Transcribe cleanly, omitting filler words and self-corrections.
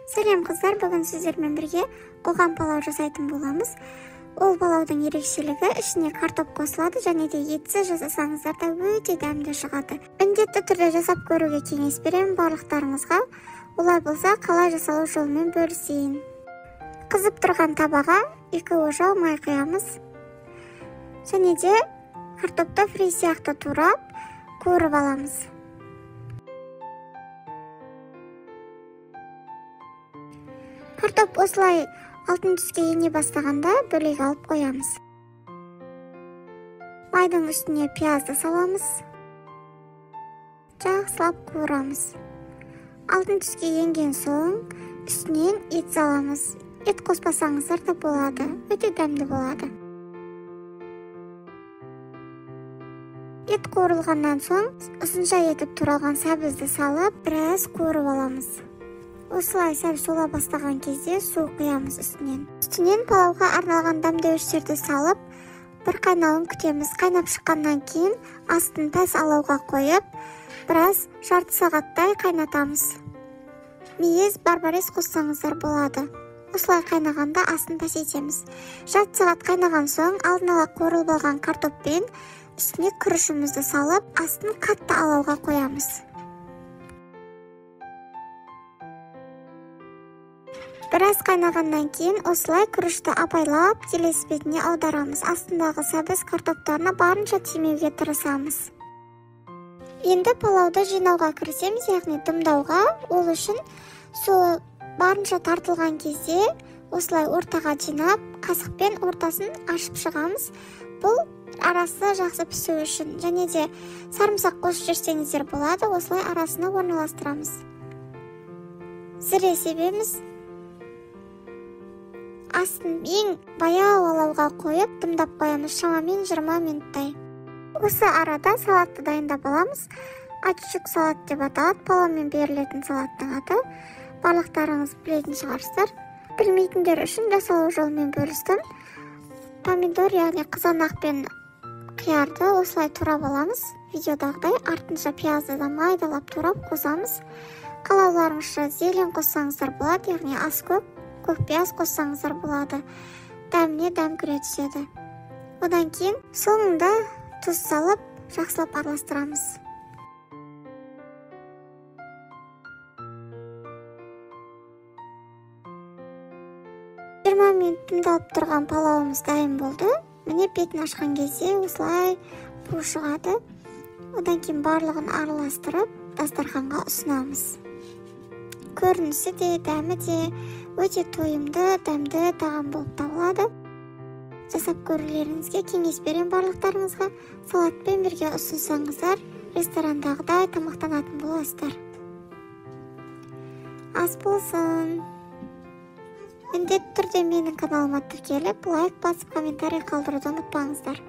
Сәлем қыздар, бүгін сіздермен бірге қоған палау жасайтын боламыз. Ол палаудың ерекшелігі ішіне картоп қосылады және де етсіз жасасаңыздар да өте дәмді шығады. Міндетті түрде жасап көруге кеңес беремін барлықтарыңызға. Олай болса, қалай жасалу жолымен бөлісейін. Қызып тұрған табаға 2 ожау май құямыз. Және де картопты фри сияқты турап, қуырып аламыз. Картоп осылай алтын түске ене бастағанда бөлек алып қоямыз. Майдың үстіне пиязды саламыз. Жақсылап қуырамыз. Алтын түске енген соң үстінен ет саламыз. Ет қоспасаңыздар да болады, өте дәмді болады. Ет қуырылғаннан соң ұзынша етіп туралған сәбізді салып, біраз қуырып аламыз. Осылай сәл сола бастаған кезде су құямыз үстінен. Үстінен палауға арналған дәмдеуіштерді салып, бір қайнауын күтеміз. Қайнап шыққаннан кейін астын пәс алауға қойып, біраз жарты сағаттай қайнатамыз. Мейіз, барбарис қоссаңыздар болады. Осылай қайнағанда астын пәс етеміз. Жарты сағат қайнаған соң алдын ала қуырылып алған картоппен үстіне күрішімізді салып, астын қатты алауға қоямыз. Біраз қайнағаннан кейін осылай күрішті апайлап келесі бетіне аударамыз. Астындағы сәбіз картоптарына барынша тимеуге тырысамыз. Енді палауды жинауға кірісеміз, яғни дымдауға. Ол үшін су барынша тартылған кезде осылай ортаға жинап, қасықпен ортасын ашып шығамыз. Бұл арасы жақсы пісу үшін. Және де сарымсақ қосып жіберсеңіздер болады. Осылай арасына орналастырамыз. Зіре себеміз. Астын ең баяу алауға қойып, дымдап қоямыз шамамен 20 минуттай. Осы арада салатты дайындап аламыз. Аччук салат деп аталады, палаумен берілетін салаттың аты. Барлықтарыңыз білетін шығарсыздар. Білмейтіндер үшін жасалу жолымен бөлістім. Помидор, яғни қызанақ пен қиярды осылай турап аламыз. Видеодағыдай артынша пиязды да майдалап турап қосамыз. Қалауларыңызша зелен қоссаңыздар болады, яғни ас көк, көк пияз қоссаңыздар болады. Дәміне дәм кіре түседі. Одан кейін соңында тұз салып, жақсылап араластырамыз. 20 минут дымдалып тұрған палауымыз дайын болды. Міне бетін ашқан кезде осылай бу шығады. Одан кейін барлығын араластырып, дастарханға ұсынамыз. Көрінісі де, дәмі де өте тойымды, дәмді тағам болып табылады. Жасап көрулеріңізге кеңес беремін барлықтарыңызға. Салатпен бірге ұсынсаңыздар, ресторандағыдай тамақтанатын боласыздар. Ас болсын! Міндетті түрде менің каналыма тіркеліп, лайк басып, комментарий қалдыруды ұмытпаңыздар.